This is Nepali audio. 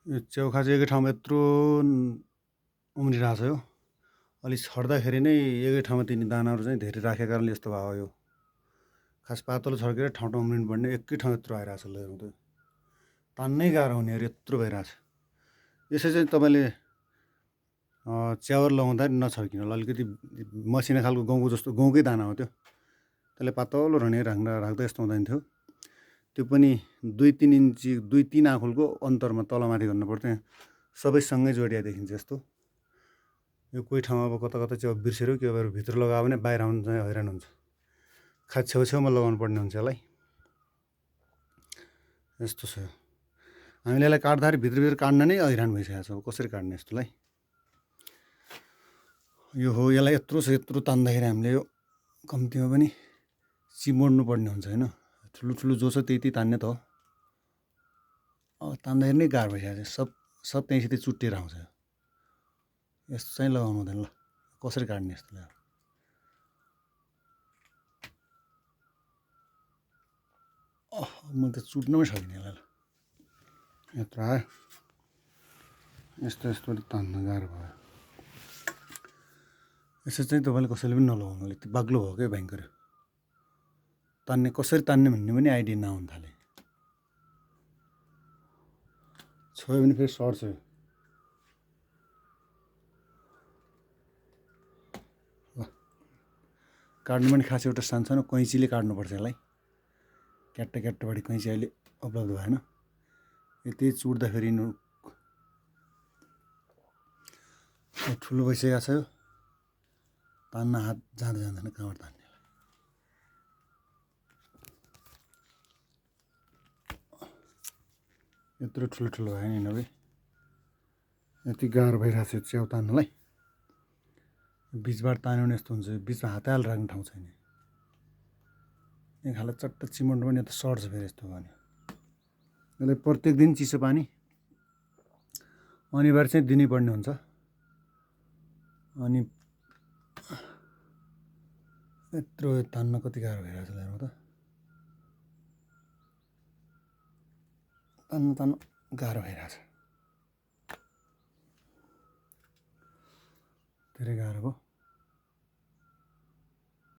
यो च्याउखा चाहिँ एकै ठाउँमा यत्रो उम्रिरहेछ यो। अलि छर्दाखेरि नै एकै ठाउँमा तिनी दानाहरू चाहिँ धेरै राखेको कारणले यस्तो भयो यो। खास पातलो छर्केर ठाउँ ठाउँ उम्रिनु पर्ने, एकै ठाउँ यत्रो आइरहेछ ल हेर्नु त। तान्नै गाह्रो हुने अरे यत्रो भइरहेछ। यसै चाहिँ तपाईँले च्याउहरू लगाउँदा नछर्किनु होला। अलिकति मसिना खालको गहुँको जस्तो गहुँकै दाना हो त्यो। त्यसले पातलो राख्दा यस्तो हुँदैन थियो। त्यो पनि 2-3 इन्ची 2-3 आँखुलको अन्तरमा तलमाथि गर्नु पर्थ्यो। सबै सँगै जोडिया देखिन्छ यस्तो। यो कोही ठाउँमा अब कता कता च्याउ बिर्सेर के भएर भित्र लगायो भने बाहिर आउनु चाहिँ हैरान हुन्छ। खास छेउछेउमा लगाउनु पर्ने हुन्छ यसलाई। यस्तो छ यो। हामीले यसलाई काट्दाखेरि भित्र काट्न नै हैरान भइसकेको छ। अब कसरी काट्ने यस्तोलाई? यो हो, यसलाई यत्रो तान्दाखेरि हामीले यो कम्तीमा पनि चिमोड्नु पर्ने हुन्छ होइन। ठुलो जो छ त्यति तान्ने त हो। अब तान्दाखेरि नै गाह्रो भइसकेको छ। सब त्यहीँसितै चुट्टिएर आउँछ। यस्तो चाहिँ लगाउनु हुँदैन ल। कसरी काट्ने यस्तोलाई? म त चुट्न पनि सकिनँ यसलाई ल। यत्रो आयो। यस्तो तान्न गाह्रो भयो। यसो चाहिँ तपाईँले कसैले पनि नलगाउनु। अलिक बाक्लो भयो क्या भयङ्कर। कसरी तान्ने भन्ने पनि आइडिया नहुन थाल्यो। छोयो भने फेरि सर्छ यो। ल काट्नु पनि खास एउटा सानो कैँचीले काट्नुपर्छ यसलाई। क्याट्टबाडी कैँची अहिले उपलब्ध भएन। यति चुट्दाखेरि ठुलो भइसकेको छ यो। तान्न हात जाँदैन कहाँबाट तान्ने। यत्रो ठुलो भयो नि नभए यति गाह्रो भइरहेको छ च्याउ तान्नलाई। बिचबाट तान्यो भने यस्तो हुन्छ। बिचमा हातै हालेर राख्ने ठाउँ छैन। एक खाले चट्ट चिमोड्नु पनि त सर्छ फेरि यस्तो भयो भने। यसलाई प्रत्येक दिन चिसो पानी अनिवार्य चाहिँ दिनैपर्ने हुन्छ। अनि यत्रो तान्न कति गाह्रो भइरहेको छ हेर्नु त। तान्न गाह्रो भइरहेछ। धेरै गाह्रो भयो।